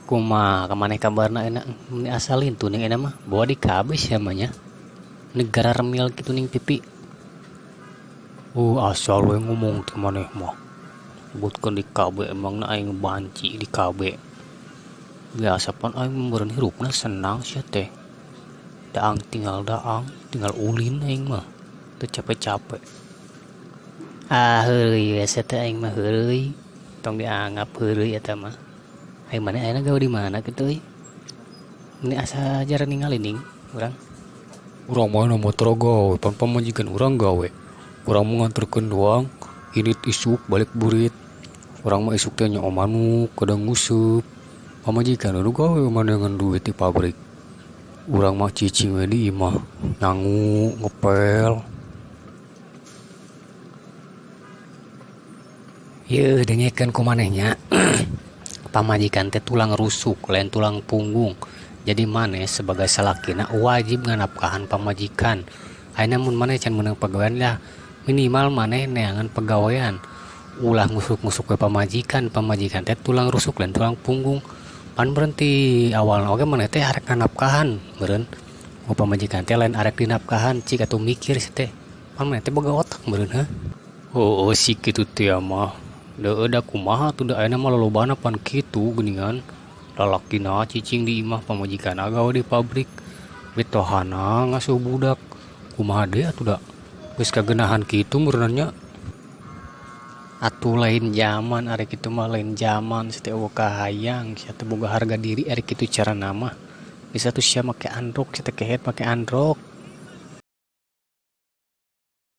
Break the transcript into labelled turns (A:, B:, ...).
A: Kumaha ka maneh kabarna ayeuna meni asa lintu ning ayeuna mah bawa di KB sia mah nya. Negara remil kitu ning pipi. Asal we ngomong teh maneh mah. Sebutkeun di KB emangna aing banci di KB. Biasa pan aing meureun hirupna senang sia teh. Daang tinggal daang, tinggal ulin aing mah. Teu capek-capek. Ah heureuy we sia teh aing mah heureuy. Tong dianggap heureuy eta mah. Aing maneh ayeuna gawe di mana kitu euy. Meni asa jarang ningali ning urang.
B: Urang mah ayeuna mah tara gawe pan pamajikan urang gawe. Urang mah nganterkeun doang, indit isuk balik burit. Urang mah isuk teh nyoo manuk, kadang nguseup. Pamajikan nu gawe manengan duit di pabrik. Urang mah cicing we di imah, nyangu, ngepel.
A: Yeuh dengekeun ku maneh nya. Pamajikan teh tulang rusuk lain tulang punggung. Jadi maneh sebagai salakina wajib nganapkahan pamajikan. Ayeuna mun maneh can meunang pagawean lah minimal maneh neangan pagawean. Ulah ngusuk-ngusuk we pamajikan, pamajikan teh tulang rusuk lain tulang punggung. Pan berhenti awalna oge maneh teh arek nganapkahan meureun. Ku pamajikan teh lain arek dinapkahan cik atuh mikir si teh. Pan maneh teh boga otak meureun heuh.
B: Heueuh si kitu teh mah. Deueuh da kumaha atuh da ayeuna mah lolobana pan kitu geuningan. Lalakina cicing di imah pamajikanna gawe di pabrik. Mitohana ngasuh budak. Kumaha deui atuh da. Geus kagenahan kitu meureunna nya.
A: Atuh lain zaman ari kitu mah lain zaman sia teh eueuh kahayang sia teh boga harga diri ari kitu carana mah. Bisa tuh sia make androk sia teh kehed make androk.